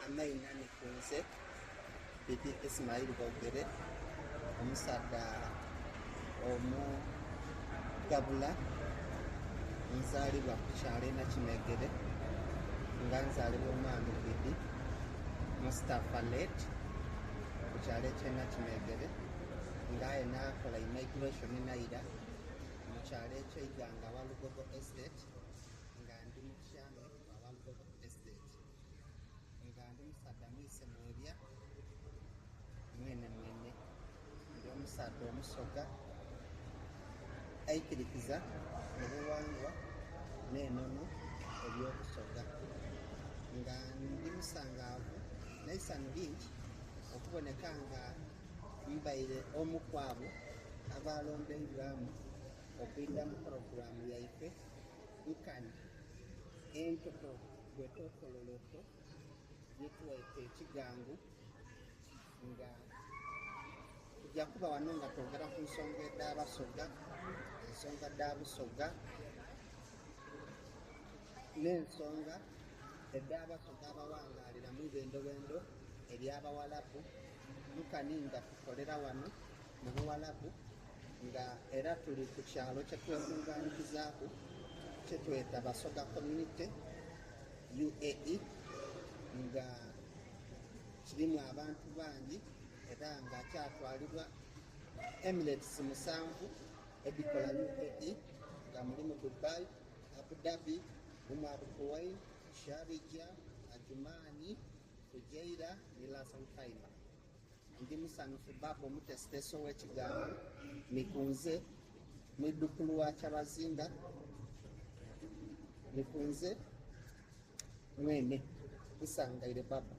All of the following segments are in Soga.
Amaina ni kunze Bidi Ismail Bogere, omusaadha omugabula, nzalibwa ku kyalo e Nakimegere nga nzalibwa omwami Bidi Mustapha late ku kyalo ekye Nakimegere nga aye nakola immigration naira mu kyalo ekye Iganga Walugogo Estate nga ndi mutyame wa Walugogo Estate. Nga ndi musaadha mwise mwebya mwene mwene. Ndi omusaadha omusoga aikirikiza mu bughangwa n'enono eby'obusoga. Nga ndi musangaavu n'eisanhu lingi okuboneka nga mbaire omu kwabo abalondeibwamu okwidha mu pulogulaamu yaife nkani entoto bwetokololoko yetweta ekigangu nga tuja kuba wano nga twogera ku nsonga edh'Abasoga, ensonga dha Busoga n'ensonga edh'Abasoga abawangalira mu ibendobendo ery'Abawalabu nkani nga tukolera wano mu Buwalabu nga era tuli ku kyalo kyetwekunganikizaaku kyetweta Basoga Community UAE nga kirimu abantu bangi era nga kyatwalibwa Emirates musanvu edhikola UAE nga mulimu Dubai, Abu Dhabi, Umm Al Quwain, Sharjah, Ajman, Fujairah ni Ras Al Khaimah. Ndi musanhufu bbaabba omuteesiteesi ow'ekigambo ni ku nze mwidhukulu wa Kyabazinga, ni ku nze mwene. Nsangaire bbaabba.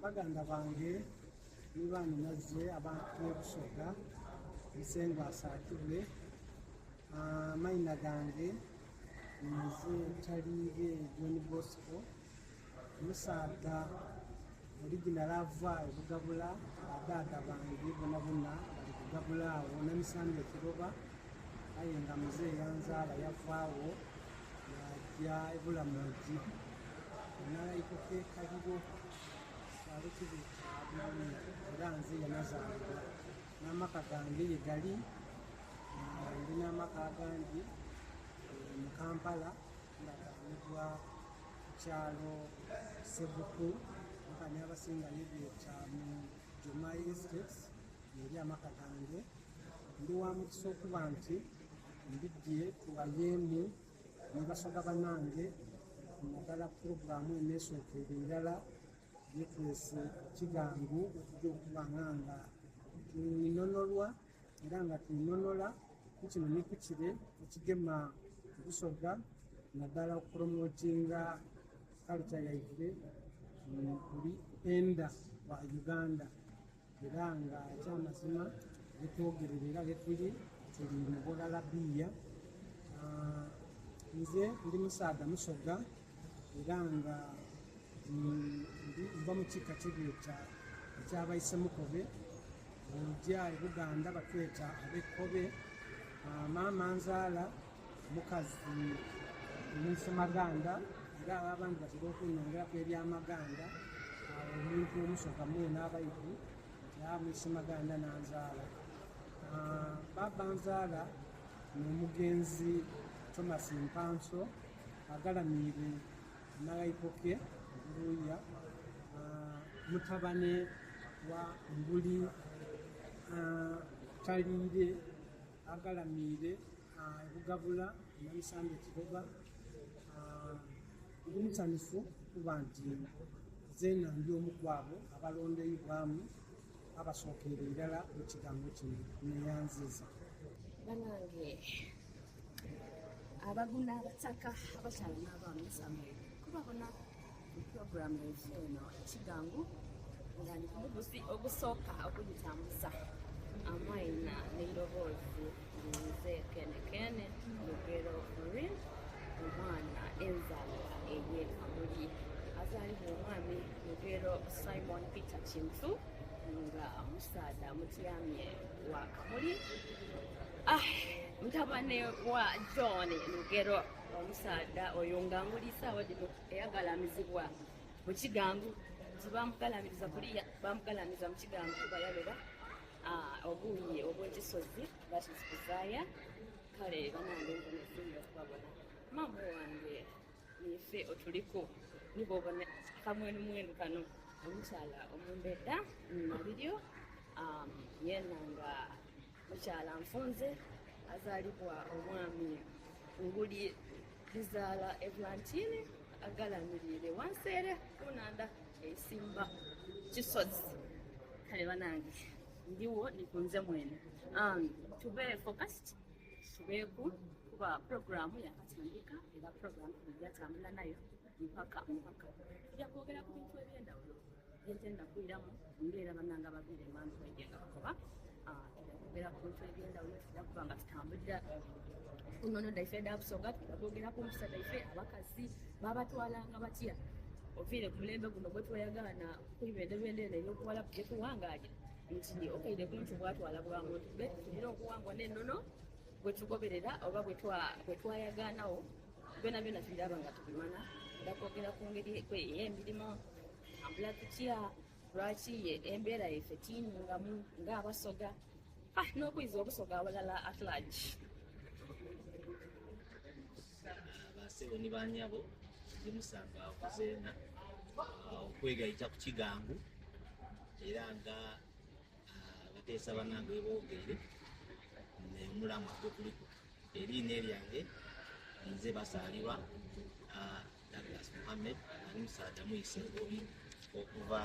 Baganda bange ni banhinaze ab'e Busoga, Musengwa asaakibwe. Amaina gange ninze Taliire John Bosco. Omusaadha original ava e Bugabula, ba dhaadha bange bonabona bali Bugabula agho Namisambya Kiroba aye nga muzei yanzaala yavaagho yaaja e Bulamogi Nalaikoke Kaliro kyalo kye beeta Buluuya era nze yenazaalibwa n'amaka gange ye gali. Ndi n'amaka agandi mu Kampala. nga gaanibwa ku kyalo Seguku nkani abasinga yebeeta mu Jomai Estates yeri amaka gange. Ndi wa mukisa okuba nti mbidye tuwayeemu ni basoga banange naddala pulogulaamu eno esokeire irala yetwese Kigangu wetugya okuba nga twinonolwa era nga twinonola ku kino ni ku kire ekigema ku Busoga naddala okupromotinga kalukya yaife mu buli enda wa Uganda era nga ekyamazima ghetwogerera era ghetuli tuli mu Bulalabiya. Nze ndi musaadha Musoga era nga nva mu kika kyebeeta ekya Baisemukobe. Bw'oja e Buganda batweta ab'ekkobe. Maama anzaala mukazi Mwisemaganda era abandi batera okunhongeraku eby'amaganda. Agho omuntu Omusoga mwene abaidhi nti aa Mwisemaganda n'anzaala. Bbaabba anzaala n'omugenzi Thomas Mpanso agalamiire Naghaikoke Buluuya, mutabane wa Mbuli Taliire agalamiire e Bugabula e Namisambe Kigoba. Ndi musanhufu okuba nti zeena ndi omu kwabo abalondeibwamu abasokeire irala mu kigango kino. Neyanziiza. Banange abaguna abataka abakyala n'abaami nsangaire kubabona mu pulogulaamu yaife eno ekigangu nga ndi ku muguzi ogusooka okugitambuza amaina n'eiroboozi ninze Kene Kene Lugero Maureen omwana enzaalwa ey'e Kamuli azaalibwa omwami Lugero Simon Peter Kintu nga musaadha mutyamye wa Kamuli. Ah, mutabane wa John Lugero omusaadha oyo nga nguli saawa dhino eyagalamizibwa. Mu kigangu tibamugalamiriza kuliya, bamugalamiza mu kigangu kuba yaloba obuuyi obw'ekisozi that is Buzaaya. Kale banange nze nesimye okubabona. Maama wange niife otuliku ni bw'obona akamwenumwenu kano omukyala omumbedha Nabiryo yena nga mukyala nfunze azaalibwa omwami Nguli Bizaala Eglantine agalamiriire wansi ere ku nhandha eisimba Kisozi. Kale banange ndigho ni ku nze mwene. Tube focused tubeeku kuba pulogulaamu yakatandika era pulogulaamu twidha tambula nayo mpaka mpaka. Tuja kwogera ku bintu eby'endhawulo bye ntenda kwiramu ng'era banange abaviire emandhu baidye nga bakoba. Tuja kwogera ku bintu eby'endhawulo, tuja kuba nga tutambulira ku nnono dhaife edha Busoga, tuja kwogera ku mpisa dhaife, abakazi babatwalanga batya oviire ku mulembe guno gwe tweyagaana ku ibendebende eno ey'obuwalabu gye tuwangaire nti okaire ku nti bwatwala bwa muntu be tulina obuwangwa n'ennono bwe tugoberera oba bwe twayagaanagho byonabyona tubiraba nga tubimanya. Tuja kwogera ku ngeri ey'emirimo, tutambula tutya, lwaki embeera yaife tinungamu ng'Abasoga n'okwiza Obusoga aghalala at large. Basebo ni banyabo ndi musangaavu zeena okwegaita ku kigangu era nga abateesa banange bwebogeire omulamwa gwetuliku. Eriina eryange nze Basaalirwa Douglas Muhammed, ndi musaadha mwise Ngobi okuva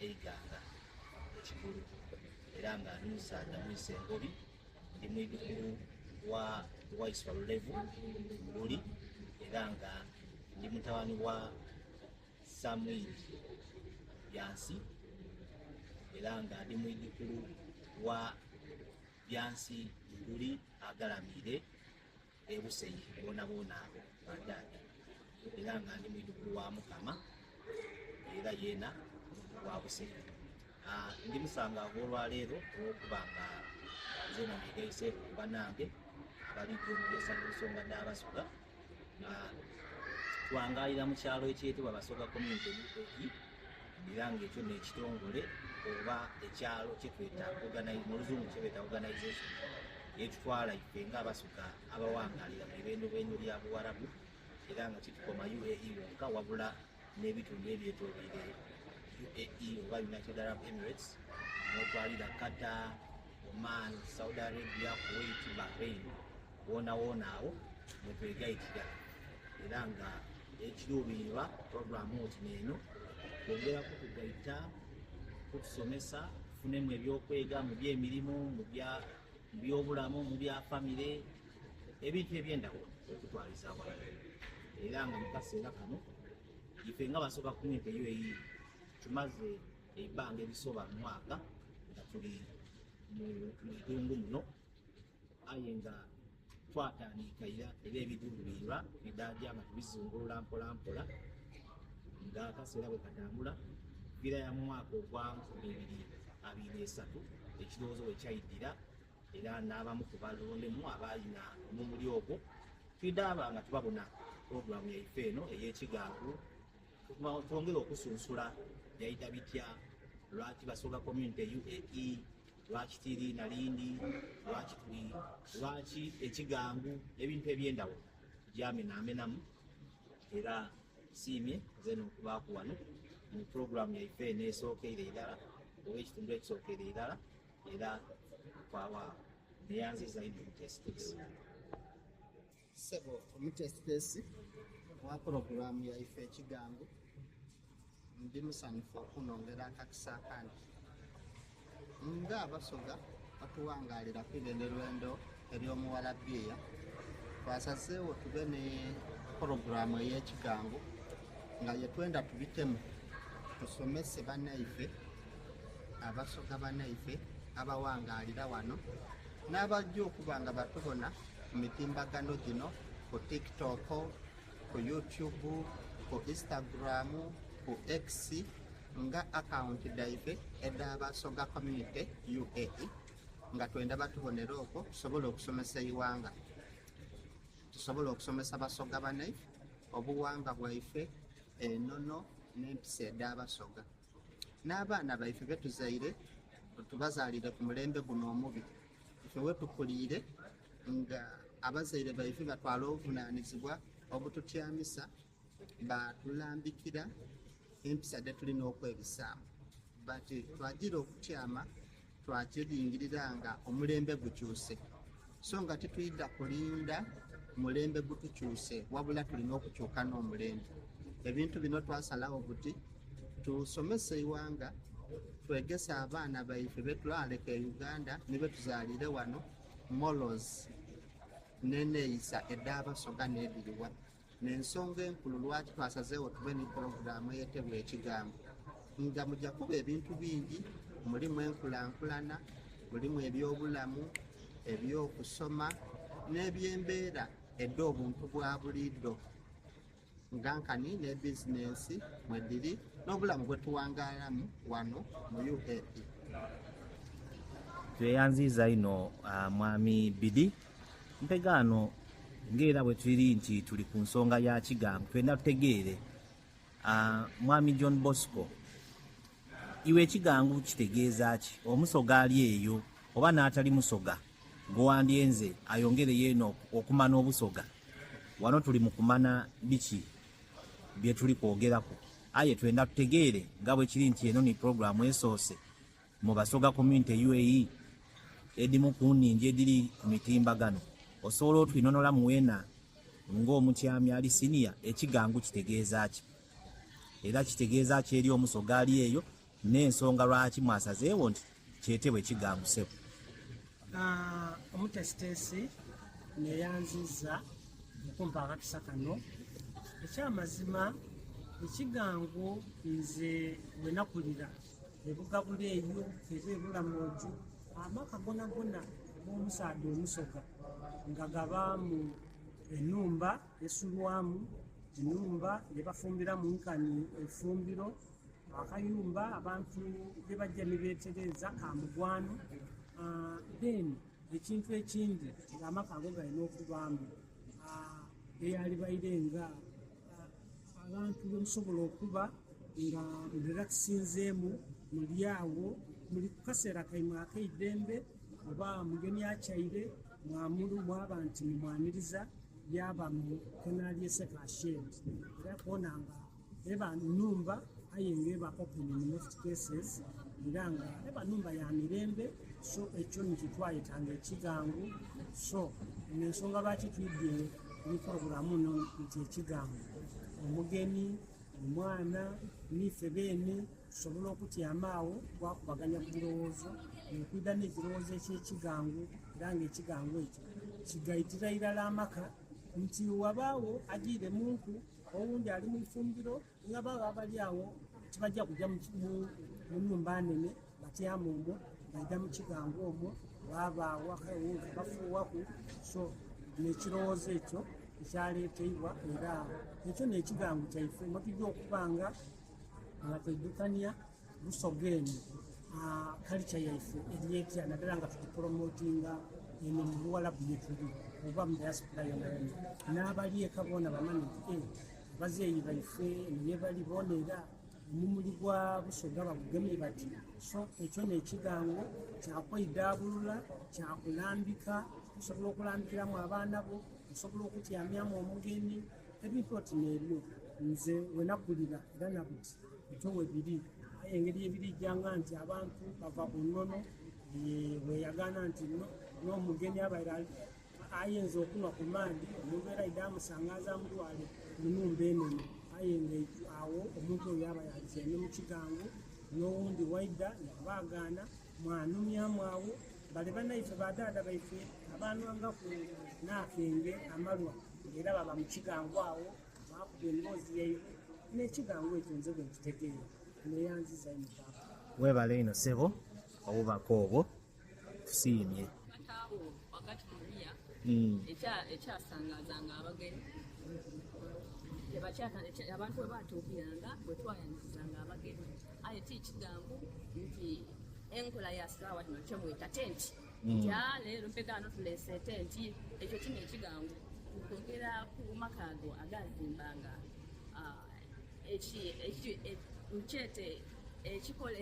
e Iganga ekikulu era nga ndi musaadha mwise Ngobi, ndi mwidhukulu wa Waiswa Lulevu Nguli era nga ndi mutabani wa Samwiri Byansi era nga ndi mwidhukulu wa Byansi Nguli agalamiire e Buseyi boonaboona abo badhaadha era nga ndi mwidhukulu wa Mukama era yeena wa Buseyi. Ndi musangaavu olwaleero olw'okuba nga nzena negaiseeku ku banange abaligya okuteesa ku nsonga dh'Abasoga. Tuwangaalira mu kyalo ekyetebwa Basoga Community UAE era nga ekyo n'ekitongole oba ekyalo kyetweta mu luzungu kyebeeta organization etutwala ife nga Abasoga abawangaalira mu ibendobendo lya Buwarabu era nga titukoma UAE wonka wabula n'ebitundu ebyetoloire UAE oba United Arab Emirates n'otwalira Qatar, Oman, Saudi Arabia, Kuwait, Bahrain wona wona awo mwetwegaitira era nga ekiruubirirwa pulogulaamu oti n'eno kwongera kutugaita, kutusomesa tufunemu ebyokwega mu by'emirimu, mu by'obulamu, mu bya famire, ebintu eby'endawulo okutwaliza awamu. Era nga mu kaseera kano ife nga Basoga Community UAE tumaze eibanga erisoba mu mwaka nga tuli mu idungu muno, aye nga twatandika ira era ebiruubirirwa bidaaja nga tubizungulula mpola mpola nga akaseera bwe katambula kuviira ya mu mwaka ogwa 2023 ekirowoozo bwe kyaidira era n'abamu ku balondemu abaalina omumuli ogwo twidhaaba nga tubabona pulogulaamu yaife eno ey'ekigangu twongere okusunsula byaidha bitya, lwaki Basoga Community UAE, lwaki tiri na lindi, lwaki tuli, lwaki ekigangu, ebintu eby'endawulo gyamenamenamu era nsiimye nze n'okubaaku wano mu pulogulaamu yaife eno esookeire irala oba ekitundu ekisookeire irala era kwawa neyanziza inho omuteesiteesi. Ssebo omuteesiteesi owa pulogulaamu yaife ekigangu, ndi musanhufu okunongera akakisa akandi. Nga Abasoga batuwangaalira ku ibendelwendo ery'Omuwalabiya, twasazeegho tube ni pulogulaamu ey'ekigangu nga yetwenda tubitemu tusomese banaife, Abasoga banaife abawangaalira wano n'abaja okuba nga batubona ku mitimbagano gino, ku TikTok, ku YouTube, ku Instagram, ku X nga akawunti dhaife edha Basoga Community UAE nga twenda batubonere okwo tusobole okusomesa eighanga. Tusobole okusomesa Basoga banaife obughanga bwaife, enono. n'empisa edh'Abasoga. N'abaana baife betuzaire tubazaalire ku mulembe guno omubi. Ife wetukuliire nga abazaire baife batwala obuvunanizibwa obututyamisa batulambikira empisa dhetulina okwebisaamu. But twagira okutyama twakiringirira nga omulembe gukyuse. So nga titwidha kulinda mulembe gutukyuse wabula tulina okukyuka n'omulembe. Ebintu bino twasalagho buti tusomese eighanga, twegese abaana baife betwaleka e Uganda ni betuzalire wano morals n'eneyisa edh'Abasoga n'edhiriwa. N'ensonga enkulu lwaki twasazeegho tube ni pulogulaamu eyetebwa Ekigambo, nga muja kuba ebintu bingi, mulimu enkulankulana, mulimu eby'obulamu, eby'okusoma, n'eby'embeera edh'obuntu bwa buliidho, nga nkani ne bizinensi mwe dhiri n'obulamu bwe tuwangaalamu wano mu UAE. Tweyanziiza inho Mwami Bidi. Mpegaano ng'era bwe tuli nti tuli ku nsonga ya kigango, twenda tutegeere uh, Mwami John Bosco, iwe ekigango kitegeeza ki? Omusoga ali eyo oba n'atali musoga gwewandyenze ayongere yeena okumana obusoga? Wano tuli mu kumana biki bye tuli kwogeraku, aye twenda tutegeere nga bwe kiri nti eno ni pulogulaamu esoose Mu Basoga Community UAE edhimu ku nhingi edhiri ku mitimbagano, osobola otwinonolamu weena ng'omutyami ali siniya ekigangu kitegeeza ki? Era kitegeeza ki eri Omusoga ali eyo n'ensonga lwaki mwasazeewo nti kyetebwe ekigangu ssebo? Ah, omutesiteesi neyanziza okumpa akakisa kano. Ekyamazima ekigangu nze wenakulira ebugabula eyo eba ebulamoju amaka gonagona ag'omusaadha omusoga nga gabaamu enhumba esulwamu, enhumba gyebafumbiramu nkani eifumbiro, akayumba abantu gyebaja ni betereza ka mugwano. Then ekintu ekindi nga amaka ago galina okubaamu eyalibaire nga Abantu ghemusobola okuba nga murelakisinzeemu, muli agho muli ku kaseera kaimwe ak'eidembe oba mugeni akyaire mwaba nti mumwaniriza yaaba mu kenaalyese ka shade era koona nga eba nhumba aye nga eba open in most cases era nga eba nhumba ya mirembe so ekyo ni kyetwayetanga ekigango so n'ensonga lwaki twidhye Ni pulogulaamu eno nti ekigambo omugeni, omwana, niife beene tusobola okutyama agho twakubaganya ku birowoozo n'okwidha n'ekirowoozo eky'ekigango era nga ekigango ekyo kigaitira irala amaka nti ghabaagho ajiire mu nku owundi ali mu ifumbiro ni ghabaagho abali agho tibajja kuja mu nhumba nene batyama omwo baidha mu kigango omwo baaba agho akawunga bafuuwaku so n'ekirowoozo ekyo ekyaleteibwa era ekyo n'ekigango kyaife mwetujja okuba nga nga twidhukania Busoga eno kalica yaife eri etya naddala nga tugipolomotinga eno mu Buwalabu yetuli oba mu diaspora yonayona n'abali eka boona bamanye nti eh, abazeeyi baife eno yebali boona era omumuli gwa Busoga bagugemye bati so ekyo n'ekigango kyakweidhaabulula kyakulambika osobola okulambikiramu abaana bo osobola okutyamyamu omugeni ebintu oti n'ebyo nze wenakulira era nabuti Bityo bwe biri. Aye engeri ye birijanga nti abantu bava ku nnono bweyagaana nti n'omugeni abaire ayinza okunhwa ku maadhi, omuntu era aidha amusangaaza amutwale mu nhumba enene. Aye nga agho omuntu oyo aba yalityaime mu kigango, n'owundi bw'aidha yabaagaana mwanhumyamu agho. Bale banaife ba dhaadha baife abaanhwangaku n'akenge amalwa ng'era baba mu kigango agho. Baakuba emboozi yaibwe n'ekigango ekyo nze bwe nkitegeera. Neeyanziza inho Paapa. Webale inho ssebo obubaka obwo tusiimye. Kati agho ghagati mu luya ekyasangazanga abagenyi abantu bwe baatuukiranga bwe twayanirizanga abagenyi aye ti kigangu nti enkola ya saawa dhino kyemweta tenti nti aa leero mpegaano tuleese tenti ekyo ti n'ekigangu. Okwongera ku maka ago agaazimbanga. Nkyete ekikola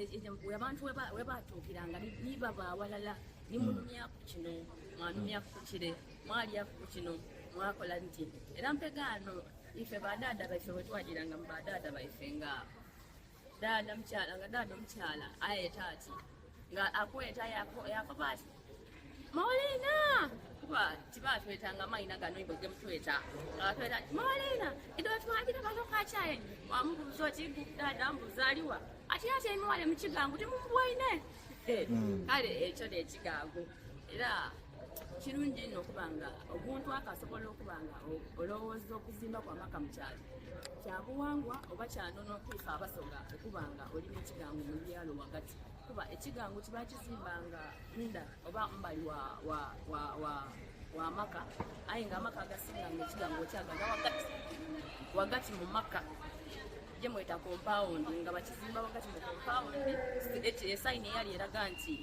abantu webatuukiranga ni baba awalala ni munumyaku kino, mwanumyaku ku kire, mwalyaku ku kino, mwakola nti. Era mpegaano ife ba dhaadha baife bwe twajiranga mu ba dhaadha baife nga dhaadha mukyala nga dhaadha omukyala ayeta ati nga akweta yakoba ati Maulina kuba tibatwetanga maina gano imwe gemutweta atweta ati Maulina idho twagira bano kakyaye wamubuuza oti dada mbuzaaliwa ati ate emiwale mukigangu timumubwaine kale ekyo nekigangu era kirungi inho okuba nga omuntu akasobola okuba nga olowooza okuzimba ku amaka mu kyalo kyabuwangwa oba kyanono okwifa abasoga okuba nga oli n'ekigango mu byalo wagati kuba ekigango kiba kizimbanga nda oba mbali wa, wa, wa, wa, wa maka aye nga amaka agasinga nga ekigango kyaganga wagati wagati mu maka gyemweta compound nga bakizimba wagati mu compound esayini eyali eraga nti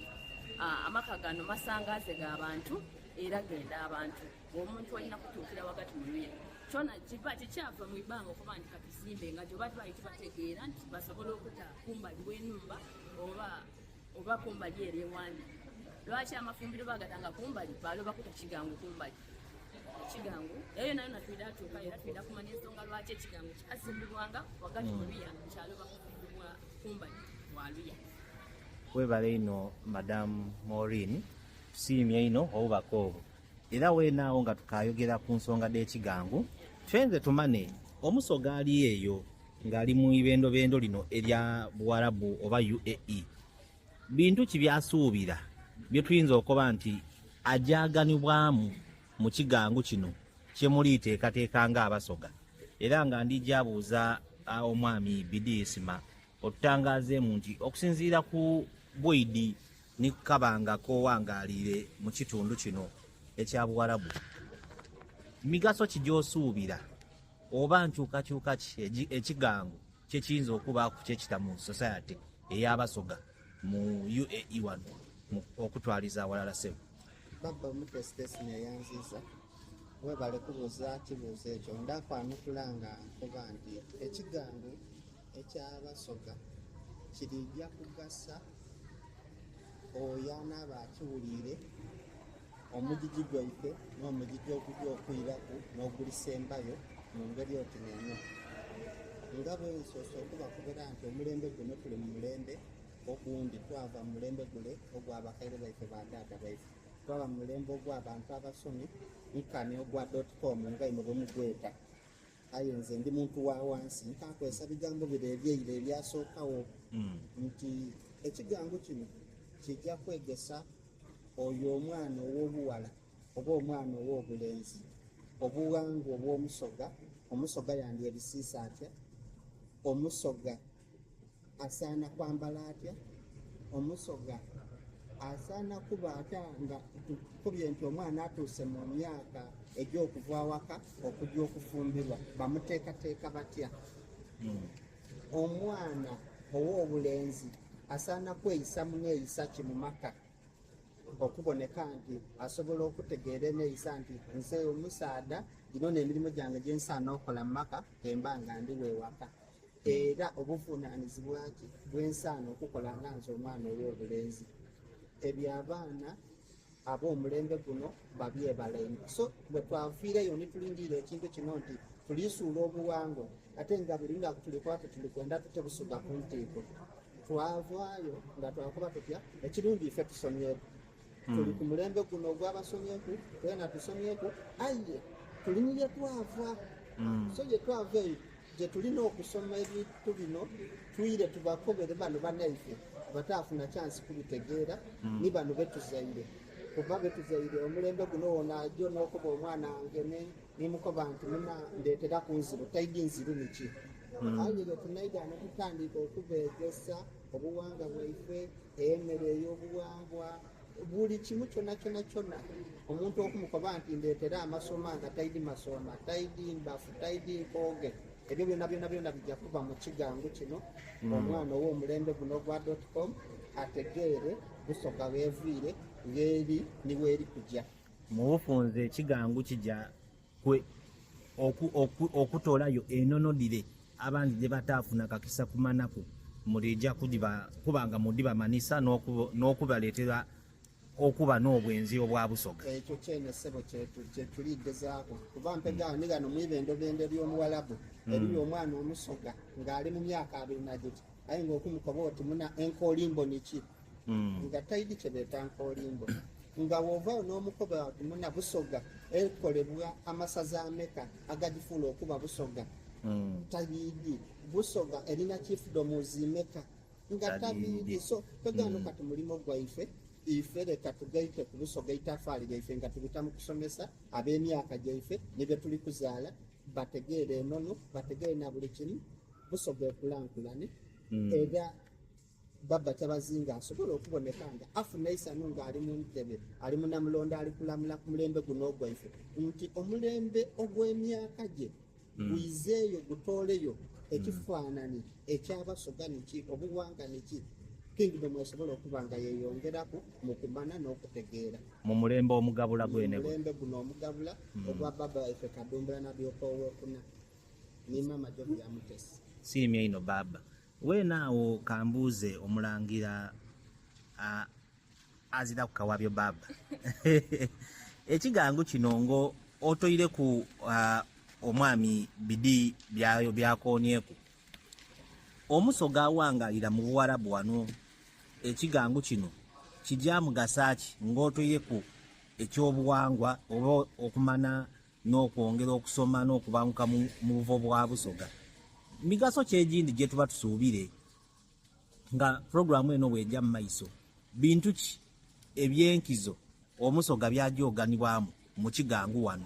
amaka gano masangaze g'abantu era genda abantu omuntu olina kutuukira wagati mu luya kyona kiba kikyava mu ibanga okuba nti katuzimbe nga gyoba twali tubategeera nti basobole okuta kumbali w'enumba oba oba kumbali eri ewandi lwaki amafumbiro bagatanga kumbali baloba kuta kigango kumbali ekigango eyo nayo natwida atuuka era twida kumanya ensonga lwaki ekigango kyazimbibwanga wagati mu luya kyaloba kuzimbibwa kumbali wa luya. Webale inho Madam Maureen, tusiimye inho obubaka obwo. Era weena agho nga tukaayogera ku nsonga dh'ekigangu, twenze tumane Omusoga ali eyo ng'ali mu ibendobendo lino erya Buwarabu oba UAE, bintu ki by'asuubira bye tuyinza okoba nti ajaganibwamu mu kigangu kino kye muli teekateeka ng'Abasoga? Era nga ndija buuza Omwami Bidii Isma Otutangaazeemu nti okusinziira ku bwidi ni kabanga k'owangaaliire mu kitundu kino ekya Buwarabu, migaso ki gy'osuubira oba nkyukakyuka ki ekigango kye kiyinza okubaaku kye kita mu society ey'Abasoga mu UAE wano okutwaliza awalala ssebo? Baba omuteesiteesi neyanziza webale kubuuza kibuuzo ekyo. Ndakwanukula nga nkoba nti ekigango eky'Abasoga kiriija kugasa oyo anaaba akiwuliire, omugigi gwaife n'omugigi oguli okwiraku n'ogulisembayo mu ngeri oti n'eno. Nga bwe nsoose okubakobera nti omulembe guno tuli mu mulembe ogundi, twava mu mulembe gule ogw'abakaire baife ba dhaadha baife, twaba mu mulembe ogw'abantu abasomi nkani ogwa dot com nga imwe bwe mugweta. Aye nze ndi muntu wa wansi, nkaakozesa bigambo bire eby'eira ebyasookagho, nti ekigango kino kija kwegesa oyo omwana ow'obughala oba omwana ow'obulenzi obughangwa obw'Omusoga. Omusoga yandyebisiisa atya? Omusoga asaana kwambala atya? Omusoga asaana kuba atya nga tukubye nti omwana atuuse mu myaka egy'okuva awaka okujja okufumbirwa, bamuteekateeka batya? Omwana ow'obulenzi asaana kweyisa mu neeyisa ki mu maka okuboneka nti asobola okutegeera eneeyisa nti nze omusaadha gino n'emirimo gyange gye nsaana okola mu maka bwe mba nga ndi w'ewaka. Era obuvunaanizibwa ki bwe nsaana okukola nga nze omwana ow'obulenzi? Ebyo abaana ab'omulembe guno babyebala inho. So bwe twaviireyo ni tulindirira ekintu kino nti tulisuula obuwangwa ate nga buli lunaku tuli kuba tuli kwenda tute busuga ku ntiiko. Twavaayo nga twakoba tutya ekirungi ife tusomyeku. Tuli ku mulembe guno ogw'abasomyeku, twena tusomyeku aye tuli ni ye twava. So ye twava eyo gye tulina okusoma ebintu bino twire tubakobere bano banaife bataafuna kyansi kubitegeera ni bano betuzaire. Kuba betuzaire omulembe guno wona aja n'okoba omwana angeme ni mukoba nti muna ndeeteraku nziru taidi nziru niki. Aye bwe tunaidha ne tutandika okubeegesa obuwangwa bwaife, emere ey'obuwangwa, buli kimu kyona kyona kyona. Omuntu okumukoba nti ndeetera amasoma nga taidi masoma, taidi mbafu, taidi nkooge, ebyo byona byona byona bija kuba mu kigango kino omwana ow'omulembe guno ogwa dot com ategeere Busoga gheeviire, gheeri ni weeri kuja. Mu bufunze ekigangu kija okutoolayo enono dhire. abandi dhebataafuna kakisa kumanaku mulija kuba nga mudhibamanisa n'okubaleetera okuba n'obwenzi obwa Busoga. Ekyo kyene ssebo kyetuli gezaako kuba mpegaano ni ghano mu ibendobendo ery'Omuwalabu eriyo omwana Omusoga ng'ali mu myaka abiri na giti aye nga okumukoba oti muna enkolimbo niki nga taidhi kyebeeta nkolimbo. Nga bw'ovaayo n'omukoba oti muna Busoga ekolebwa amasaza ameka agagifuula okuba Busoga tabiidhi. Busoga erina chiefdoms imeka nga tabiidhi. So mpegaano kati mulimo gwaife ife leka tugaite ku Busoga eitafaali lyaife nga tubita mu kusomesa ab'emyaka gyaife ni be tuli kuzaala bategeere enono, bategeere na buli kimu, Busoga ekulankulane era Baba Kyabazinga asobole okuboneka nga afuna eisanhu nga ali mu ntebe, ali munamulondo ali kulamula ku mulembe guno ogwaife, nti omulembe ogw'emyaka gye gwizeeyo gutooleyo ekifaanani eky'Abasoga niki, obuwanga niki, Kingdom esobole okuba nga yeyongeraku mu kumanya n'okutegeera. Mu mulembe omugabula gwene. Mu mulembe guno omugabula ogwa Baba waife Kadumbula Nadiope owokuna ni Mama Jovia Mutesi. Siimye inho Baba. Weena agho kambuuze omulangira aziraku kawabyo Baba. Ekigangu kino ngo otoireku omwami Bidi byayo byakoonyeku. Omusoga awangalira mu Buwarabu wano, ekigangu kino kija mugasa ki ng'otoireku eky'obuwangwa oba okumana n'okwongera okusoma n'okubanguka mu buvo bwa Busoga? Migaso ki egindi gye tuba tusuubire nga pulogulaamu eno bw'eja mu maiso? Bintu ki eby'enkizo Omusoga by'ajoganibwamu mu kigangu wano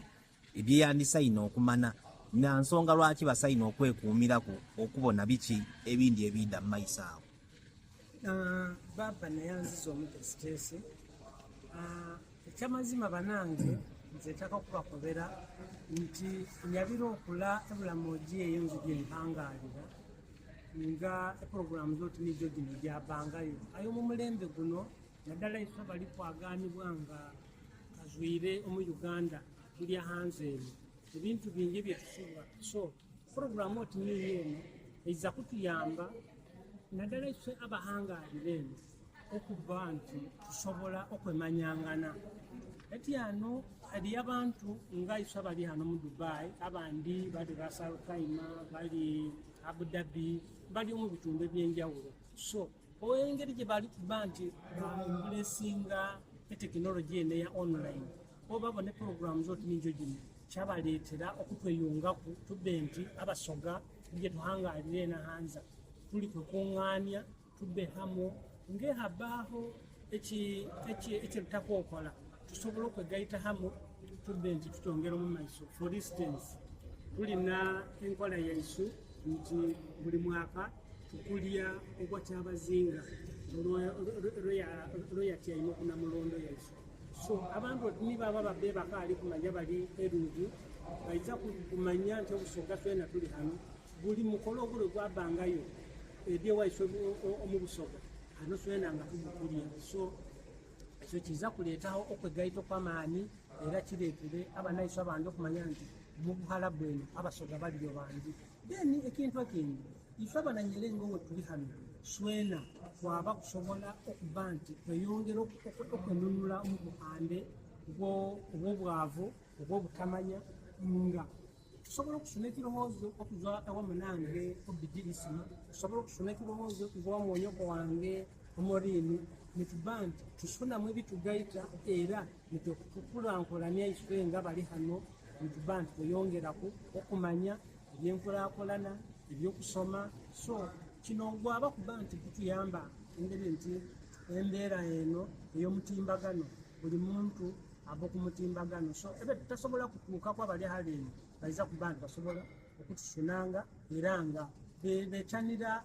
ebyeyandisaine okumana, na nsonga lwaki basaine okwekuumiraku okubona biki ebindi ebiidha mu maiso agho? Baba neyanziza omutesitesi. Ekyamazima banange nze ntaka okubakobera nti nyabira okula ebulamoji eyo nze gyempangalira nga epulogulamu zoti nijo gino gyabangayo aye omumulembe guno naddala ife abali kwaganibwa nga kazwire omu Uganda tuli ahanze eno ebintu bingi ebyetusubwa so pulogulamu oti niyo eno eiza kutuyamba naddala ife abahangalira eno okuba nti tusobola okwemanyangana. Etyano eriyo abantu nga ife abali hano mu Dubai, abandi bali Ras Al Khaimah, bali Abu Dhabi, bali omu bitundu eby'enjawulo. So engeri gye bali kuba nti baembulesinga etekinologi eno eya online, oba babona epulogulaamu oti nijo gino, kyabaleetera okutweyungaku tube nti Abasoga gye tuhangalira eno ahanza tuli kwekungania tube hamu ng'ehabaagho ekirutakokola tusobola okwegaita hamu tube nti tukyongera omu maiso. For instance, tulina enkola yaisu nti buli mwaka tukulya ogwa Kyabazinga lweyatyaime oku Namulondo yaisu. So abantu oti ni baba babe bakaali kumanya bali eruuyu, baidha kumanya nti Obusoga twena tuli hano. Buli mukolo ogwo lwe gwabangayo eri ewaife omu Busoga, hano twena nga tugukulya. So ekyo kiiza kuleetagho okwegaita okw'amaani era kireetere abanaisu abandi okumanya nti mu Buharabu eno Abasoga baliyo bangi. Then ekintu ekindi, ife abananyerengo we tuli hano swena twaba kusobola okuba nti tweyongera okwenunula omu buhande obw'obwavu, obw'obutamanya nga tusobola okusuna ekirowoozo okuva ewa munange Obidi Isma, tusobola okusuna ekirowoozo okuva ewa mwonyoko wange Omorini, nituba nti tusunamu ebitugaita era nitukulankulania ife nga bali hano, nituba nti tweyongeraku okumanya ebyenkulakulana, ebyokusoma. So kino gwaba kuba nti gutuyamba engeri nti embeera eno ey'omutimbagano buli muntu ava ku mutimbagano, so ebe tutasobola kutuukaku abali ghale eno baiza kuba nti basobola okutusunanga era nga betanira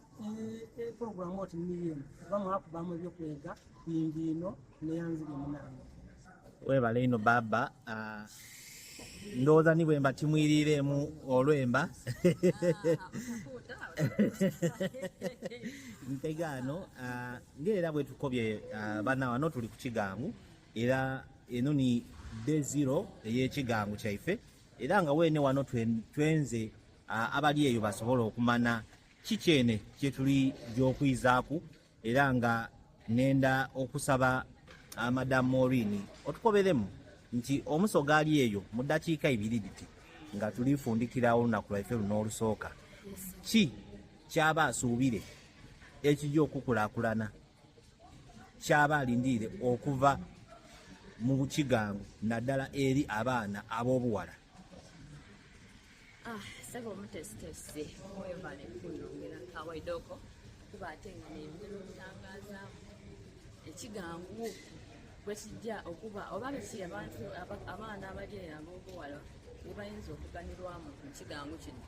epulogulaamu oti niyo eno kuba mwakubamu ebyokwega bingi inho neyanzire munange. Webale inho baba. Ndowooza ni bwemba timwiriiremu olwemba. Mpegaano ng'era bwetukobye bana wano tuli ku kigangu era eno ni day zero ey'ekigangu kyaife era nga weene wano twenze. Abali eyo basobole okumanya ki kyene kyetuli gy'okwizaaku era nga nenda okusaba Madam Maureen otukoberemu nti omusoga ali eyo mu dakiika ibiri dhiti nga tulifundikira olunaku lwaife luno olusooka ki kyaba asuubire ekijja okukulakulana kyaba alindiire okuva mu kigango naddala eri abaana ab'obuwala. Ah, sebo omutesitesi webale kunongera kawaidoko kuba ate nga neyongera okutangazaamu ekigangu bwekijja okuba oba biki abantu abaana abali eyo ab'obuwala bwebayinza okuganirwamu mu kigangu kino.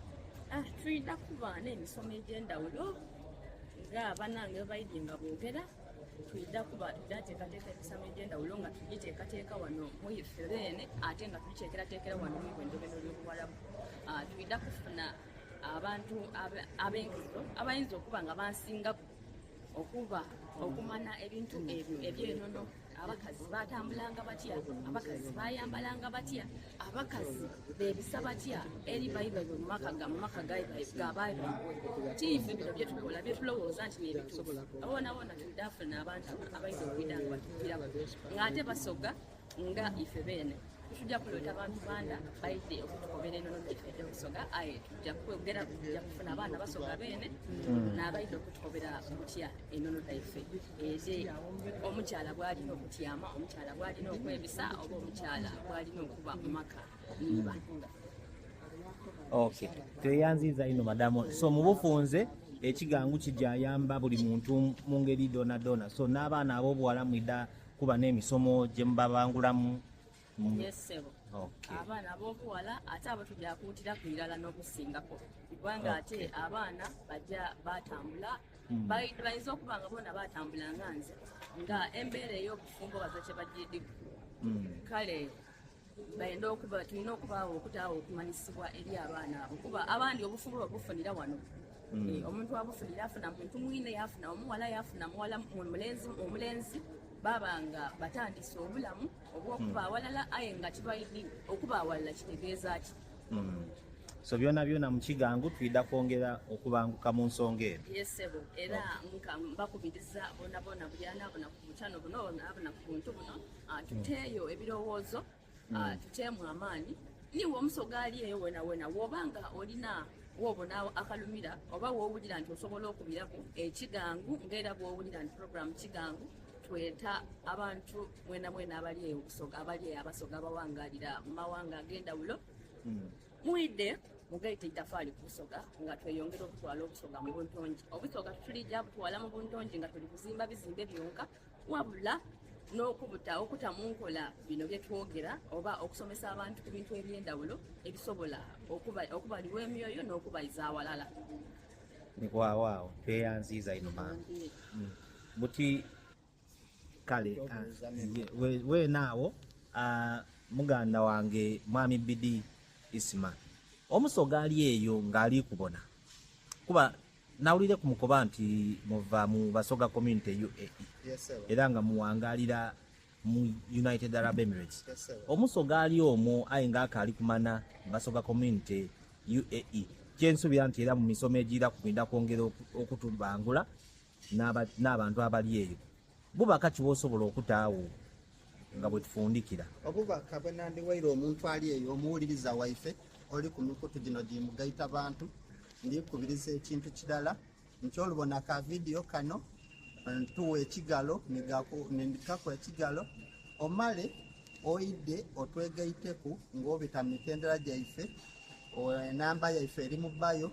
Ah, tulina kuba n'emisomo egy'endawulo nga banange babaidye nga boogera twidha kuba tudateekateeka emisomo egy'endawulo nga tugiteekateeka wano mu ife beene ate nga tugiteekerateekera wano mu ibwendo ly'obuwalabu. Twidha kufuna abantu ab'enkizo abayinza okuba nga bansingaku okuba okumanya ebintu ebyo eby'enono. Abakazi batambulanga batya, abakazi bayambalanga batya, abakazi bebisa batya eri baibwe mu maka gabaibwe. Tiife bino byetukola byetulowooza nti n'ebituufu. Abonabona twidafuna abantu abaidha okwida nga batubiraku ng'ate basoga nga ife beene. Tujja kuleeta abantu banda baidhe okutukobera enono dhaife edh'obusoga, aye tujja kwogera tujja kufuna abaana basoga beene n'abaidha okutukobera butya enono dhaife eze omukyala bw'alina okutyama, omukyala bw'alina okwebisa, oba omukyala bw'alina okuba mu maka niiba. Okay, tweyanziza ino madamu. So mu bufunze ekigangu kijayamba buli muntu mu ngeri dona dona. So n'abaana ab'obuwala mwida kuba n'emisomo gye mubabangulamu. Yes, sebo. Okay. Abaana ab'obuwala ate abo tujja kuwutiraku irala n'okusingako kubanga ate abaana bajja batambula bayinza okuba nga bona batambula nga nze nga embeera ey'obufumbo baza kye bagidiku. Kale bayenda okuba tulina okubaawo okutaawo okumanyisibwa eri abaana abo kuba abandi obufumbo babufunira wano. Omuntu abufunira afuna muntu mwine, yafuna omuwala, yafuna muwala mulenzi, omulenzi baba nga batandise obulamu obw'okuba awalala aye nga kibaidi okuba awalala kitegeeza ki. So byona byona mu kigangu twidha kwongera okubanguka mu nsonga eno. Yes sebo, era nka mbakubiriza bona bona buli anaabona ku bukyano buno anaabona ku buntu buno tuteeyo ebirowoozo, tuteemu amaani. Niwe omusoga ali eyo wena wena wobanga olina wobona akalumira oba wowulira nti osobola okubiraku ekigangu ngaera bwowulira nti program kigangu tweta abantu mwena mwena abali eyo obusoga abali eyo abasoga abawangalira mu mawanga ag'endawulo mwidde mugaite itafaali ku busoga nga tweyongera okutwala obusoga mu buntongi. Obusoga tulijja butwala mu buntongi nga tuli kuzimba bizimbe byonka wabula n'okubuta okuta mu nkola bino bye twogera oba okusomesa abantu ku bintu eby'endawulo ebisobola okubaliwa emyoyo n'okubaiza awalala. Nikwawaawo tweyanziiza ino maama. Buti kale weenaawo muganda wange mwami Bidi Isma omusoga ali eyo ng'ali kubona kuba nawulire ku mukoba nti muva mu Basoga Community UAE era nga muwangalira mu United Arab Emirates. Omusoga ali omwo aye ng'akaali kumana Basoga Community UAE kyensuubira nti era mu misomo egira kugenda kwongera okutubangula n'abantu abali eyo. Bubaka ki bw'osobola okutaawo nga bwe tufundikira? Obubaka bwe nandiwaire omuntu ali eyo omuwuliriza waife oli ku mikutu gino gimugaita bantu, ndikubiriza ekintu kirala nti olubona ka vidiyo kano ntuwa ekigalo nindikaku ekigalo omale oide otwegaiteku ng'obita mu mitendera gyaife, enamba yaife eri mu bayo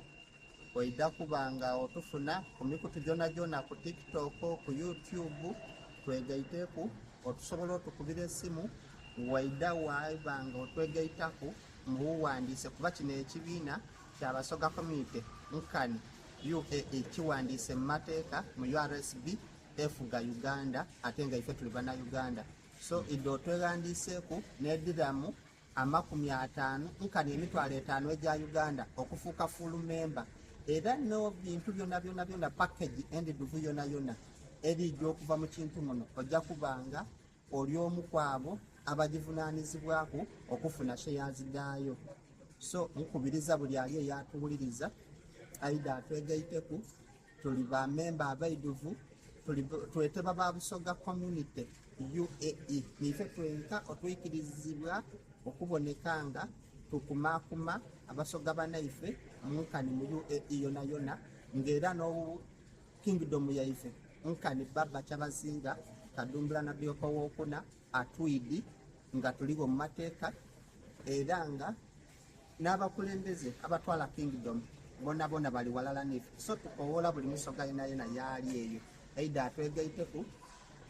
oida kuba nga otufuna ku mikutu gyona gyona ku TikTok, ku YouTube, twegaiteku otusobola otukubira esimu waida waiba nga otwegaitaku mubuwandiise kuba kino ekibiina kyabasoga community nkani UAE kiwandiise mu mateeka mu URSB efuga Uganda ate nga ife tuli bana Uganda. So idde otweghandiiseeku n'ediramu 50 nkani 50,000 egya Uganda okufuuka full member era n'ebintu byona byona byona package endiduvu yona yona erijja okuva mu kintu muno ojja kubanga oli omu ku abo abagivunaanizibwaku okufuna shares daayo. So nkubiriza buli ali eyo atuwuliriza aidha atwegaiteku. Tuli ba memba abaidhuvu, twetebwa ba Busoga Community UAE. Niife twenka otwikirizibwa okuboneka nga tukumakuma Abasoga banaife munkani mu UAE yonayona, nga era n'obu Kingdom yaife nkani Baba Kyabazinga Kadumbula Nadiope owokuna atwidi nga tuligho mu mateeka era nga n'abakulembeze abatwala Kingdom bonabona bali walala n'ife. So tukowoola buli Musoga yenayena yaali eyo aidha atwegaiteku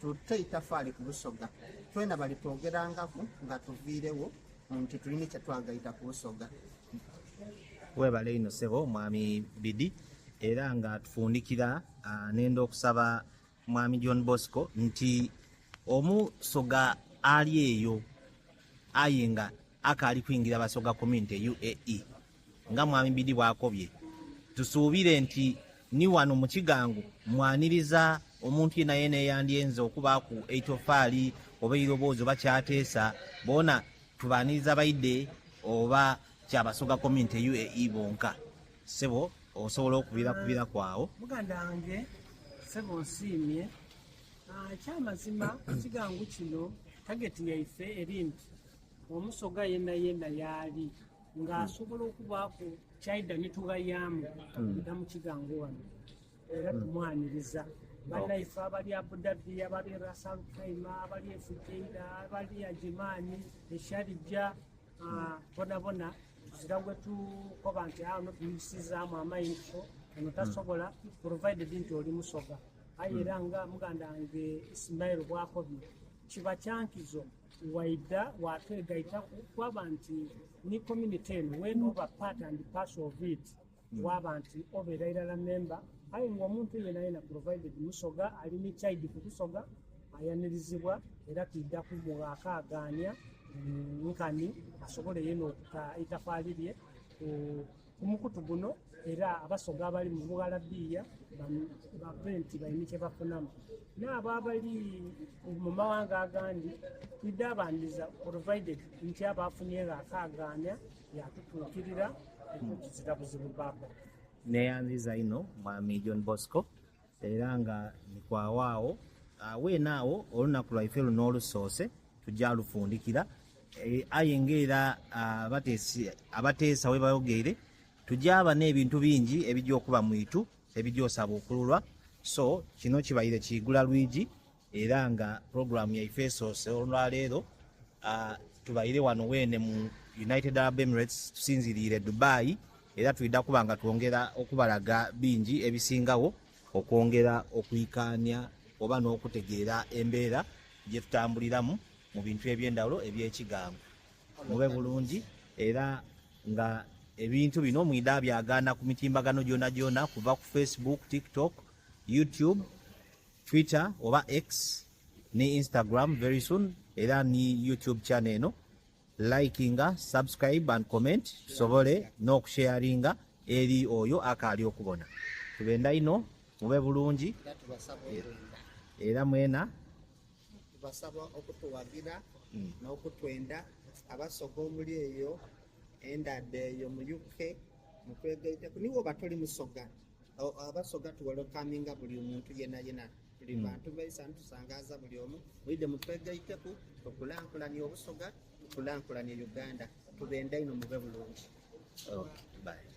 tute eitafaali ku Busoga. Twena balitwogerangaku nga tuviiregho nti tuli ni kyetwagaita ku Busoga. Webale inho sebo Mwami Bidi era nga tufundikira nenda okusaba Mwami John Bosco nti Omusoga ali eyo aye nga akaali kwingira Basoga Community UAE nga Mwami Bidi bwakobye, tusuubire nti ni wano mu kigango mwaniriza omuntu yenayena eyandyenze okubaaku eitofaali oba eiroboozi oba kyateesa, boona tubaaniriza baide oba kya Basoga Community UAE bonka. Ssebo osobola okubirakubiraku agho. Muganda wange ssebo nsiimye. Ekyamazima ekigangu kino tageti yaife eri nti Omusoga yenayena yaali nga asobola okubaaku kyaidha ni tughayaamu okwidha mu kigango wano era tumwaniriza. Banaife abali Abu Dhabi, abali Ras Al Khaimah, abali e Fujairah, abali Ajman, e Sharjah, bonabona tuzira gwe tukoba nti ono tumubisizaamu amaiso, ono tasobola, provided nti oli Musoga. Aye era nga muganda wange Ismail bw'akobye, kiba kya nkizo waidha waatwegaitaku twaba nti ni community eno weena oba part and parcel of it, waaba nti obeera irala member. Aye nga omuntu yenayena provided Musoga ali ni kyaidhi ku Busoga ayanirizibwa era twidha kumugha akaagaania nkani asobole yeena okuta eitafaali lye ku mukutu guno era Abasoga abali mu Bughalabiya babe nti balina kye bafunamu. N'abo abali mu mawanga agandi twidha baniriza provided nti aba afunye gho akaagaania yatutuukirira, ekyo kizira buzibu baaba. Neyanziza inho Mwami John Bosco era nga nikwawa agho. Weena agho olunaku lwaife luno olusoose tuja lufundikira aye nga era abateesa webayogeire tuja ba n'ebintu bingi ebija okuba mwitu ebija osaba okululwa. So kino kibaire kiigula lwigi era nga pulogulaamu yaife esoose olwaleero tubaire wano weene mu United Arab Emirates tusinziriire Dubai era twidha kuba nga twongera okubalaga bingi ebisingagho okwongera okwikaania oba n'okutegeera embeera gye tutambuliramu mu bintu eby'endhawulo eby'ekigango. Mube bulungi era nga ebintu bino mwidha byagaana ku mitimbagano gyonagyona kuva ku Facebook, TikTok, YouTube, Twitter oba X ni Instagram very soon era ni YouTube channel eno. Likinga, subscribe and comment tusobole n'okusharinga eri oyo akaali okubona. Tubenda inho mube bulungi era mwena tubasaba okutuwagira n'okutwenda. Abasoga omuli eyo endadde eyo mu UK mutwegaiteku niwe oba toli musoga. Abasoga tuwelokaminga buli omuntu yenayena, tuli bantu baisa nitusangaza buli omu. Mwidhe mutwegaiteku tukulankulanie Obusoga, tukulankulanie Uganda. Tubenda inho mube bulungi. Okay, bye.